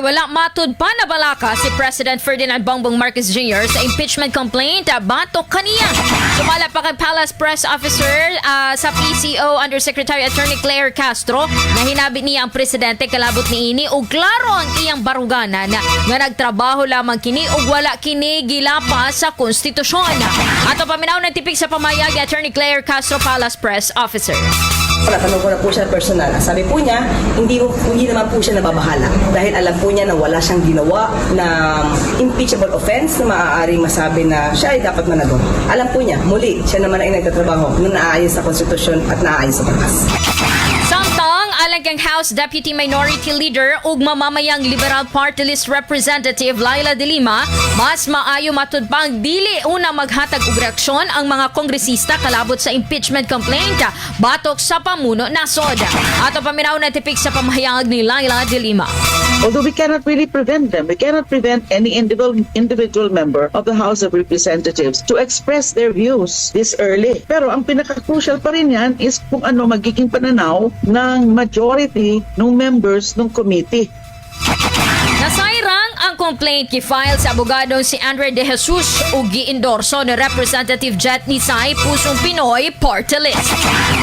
Wala matud pa na balaka si President Ferdinand Bongbong Marcos Jr. Sa impeachment complaint batok kaniya. Sumala pa kay Palace Press Officer sa PCO Undersecretary Attorney Claire Castro na hinabi niya ang presidente kalabot niini ug klaro ang iyang baruganan nga nagtrabaho lamang kini ug wala kini gilapas sa konstitusyon. Ato paminaw ng tipik sa pamayag ni Attorney Claire Castro, Palace Press Officer. Natanong ko na po siya personal. Ang sabi po niya, hindi naman po siya nababahala dahil alam po niya na wala siyang ginawa na impeachable offense na maaaring masabi na siya ay dapat managot. Alam po niya, muli, siya naman ay nagtatrabaho na naaayon sa konstitusyon at naaayon sa batas. Samtang alang kang House Deputy Minority Leader ug mamamayang Liberal Party List Representative Leila de Lima, mas maayo matud pang dili una maghatag og reaksyon ang mga kongresista kalabot sa impeachment complaint batok sa pamuno nasod. Ato paminaw na tipik sa pamahayag ni Leila de Lima. Although we cannot really prevent them, we cannot prevent any individual member of the House of Representatives to express their views this early. Pero ang pinaka-crucial pa rin yan is kung ano magiging pananaw ng majority ng members ng committee. Nasayrang ang complaint gi-file sa abogadong si Andre De Jesus ug gi-endorso ni Representative Jet Nisay, Pusong Pinoy Party List.